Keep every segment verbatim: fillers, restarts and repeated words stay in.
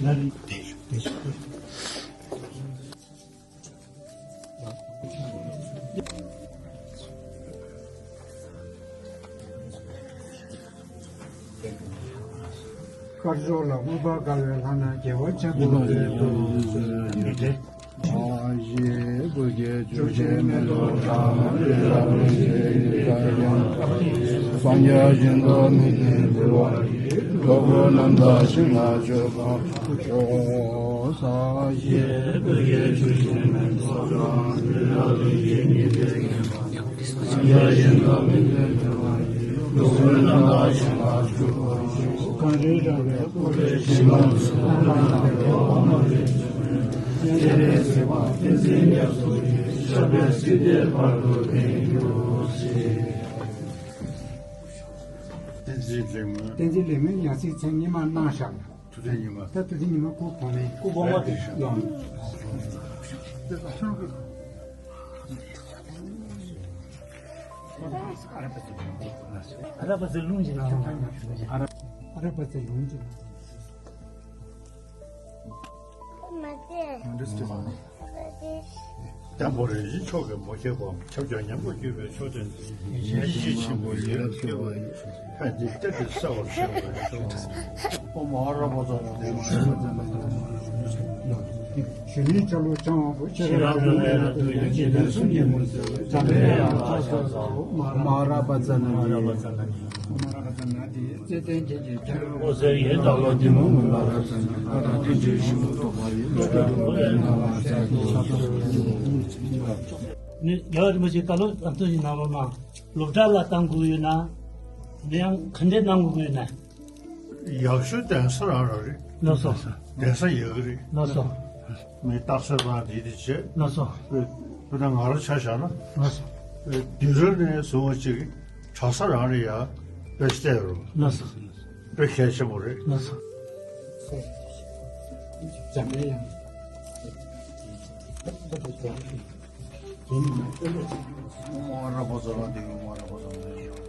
དཀར་ཕྱོགས་ལ་མངོན་པར་དགའ་བའི་ལྷ་རྣམས་རྒྱལ་བ་ཆེན་པོ་མཛད་དུ་གསོལ། ཨ་ཞེས་བོད་ཀྱི་ཆུ་ཆེན་མེ་ཏོག་བཀྲ་ཤིས་རབ་རིམ་གྱི་ཡུལ་དུ་ཡང་། སངས་རྒྱས་ཞིང་དུ་མི་མཐུན་འབྲེལ་བ་ཡི། འགྲོ་ཀུན་རྣམ་དག་ཞིང་ལ་སྤྱོད་པར་ཤོག། ཨ་ཞེས་བོད་ཀྱི་ཆུ་ཆེན་མེ་ཏོག་བཀྲ་ཤིས་རབ་རིམ་གྱི་ཡུལ་དུ་ཡང་། བསྟན་འཛིན་ལེགས་སྨོན། བསྟན་འཛིན་ལེགས་སྨོན་ཡང་སྲིད་མཚན་ཉི་མ་གནང་བཞག་ལ། ཐུབ་བསྟན་ཉི་མ། ད་ཐུབ་བསྟན་ཉི་མ་སྐུ་གོང་མའི། སྐུ་གོང་མ་དེ་ཡོང་། ཨ་ར་པ་ཚེ་ལུང་གི་ནང་། ཨ་ར་པ་ཚེ་ལུང་གི་ནང་། བརྟན་པོ་རེ་ཞིག་མཆོག་གི་མུ་ཁྱེད་པའམ་ཁྱབ་བྱ་ཉམས་པར་གྱུར་པའི་མཆོག་ལྡན་འདི། ཡེ་ཤེས་ཆེན་པོ་ཡི་རབ་ཁྱབ་པ་ཡི། ཕན་བདེ་གཏེར་དུ་གསལ་བར་ཤོག། ཨོཾ་ཨ་ར་པ་ཙ་ན་དེ་ཞུ་ནས་ཆ་ལུགས་བྱང་བ་པོ་ཆེ་རབ་ཏུ་གནས་རབ་ཏུ་ཡང་འཇིག་རྟེན་གསུམ་གྱི་མུན་སེལ་བའི་འཇམ་དཔལ་དབྱངས་ལ་ཕྱག་འཚལ་ལོ། ཨོཾ་ཨ་ར་པ་ཙ་ན་དེ། ཨོཾ་ཨ་ར་པ་ཙ་ན་དེ། ཚེ་བརྟན་རྒྱལ་གྱི་རྒྱལ་པོའི་འོད་ཟེར་ཡིས། བདག་བློ་གཏི་མུག་མུན་པ་རབ་བསལ་ནས། ལྷ་དང་ལྷན་ཅིག་ཞི་བར་རྟོགས་པ་ཡི། བློ་གྲོས་སྒོམ་པས་སྣང་བ་གསལ་བར་ཤོག། ནི་རྒྱལ་བ་རིན་པོ་ཆེ་བཀའ་སློབ་ཨ་མདོ་ཞིག་གནང་རོགས་གནང་། སློབ་གྲྭ་ལ་བཏང་དགོས་ཡོད་ན། དེ་ཡང་ག་འདྲས་གནང་དགོས་ཡོད་ན། ཡག་ཤོས་གདན་ས་རང་རང་རེད། ལགས་སོ། གདན་ས་ཡག་གི་རེད། ལགས་སོ། མི་རྟགས་གསལ་དང་འདི་འདི་བྱས། ལགས་སོ། དཔེར་ན་ང་རང་ཆ་བཞག་ན། ལགས་སོ། དུས་རབས་ནས་བཟུང་བ་ཅིག་གྲྭ་ས་རང་རེད་ཡ། དཔེ་བལྟས་རུང་། ལགས་སོ། དཔེ་གལ་ཆེན་པོ་རེད། ལགས་སོ། འཇམ་པའི་དབྱངས། མ་ར་པ་ཙ་ན་དེ་ཡོད། མ་ར་པ་ཙ་ན་དེ་ཡོད།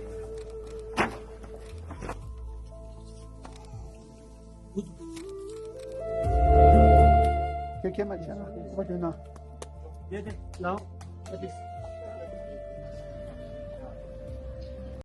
ཁྱེད་ཁྱེད་མ་བྱས་ན་ཁོ་བྱོས་ན།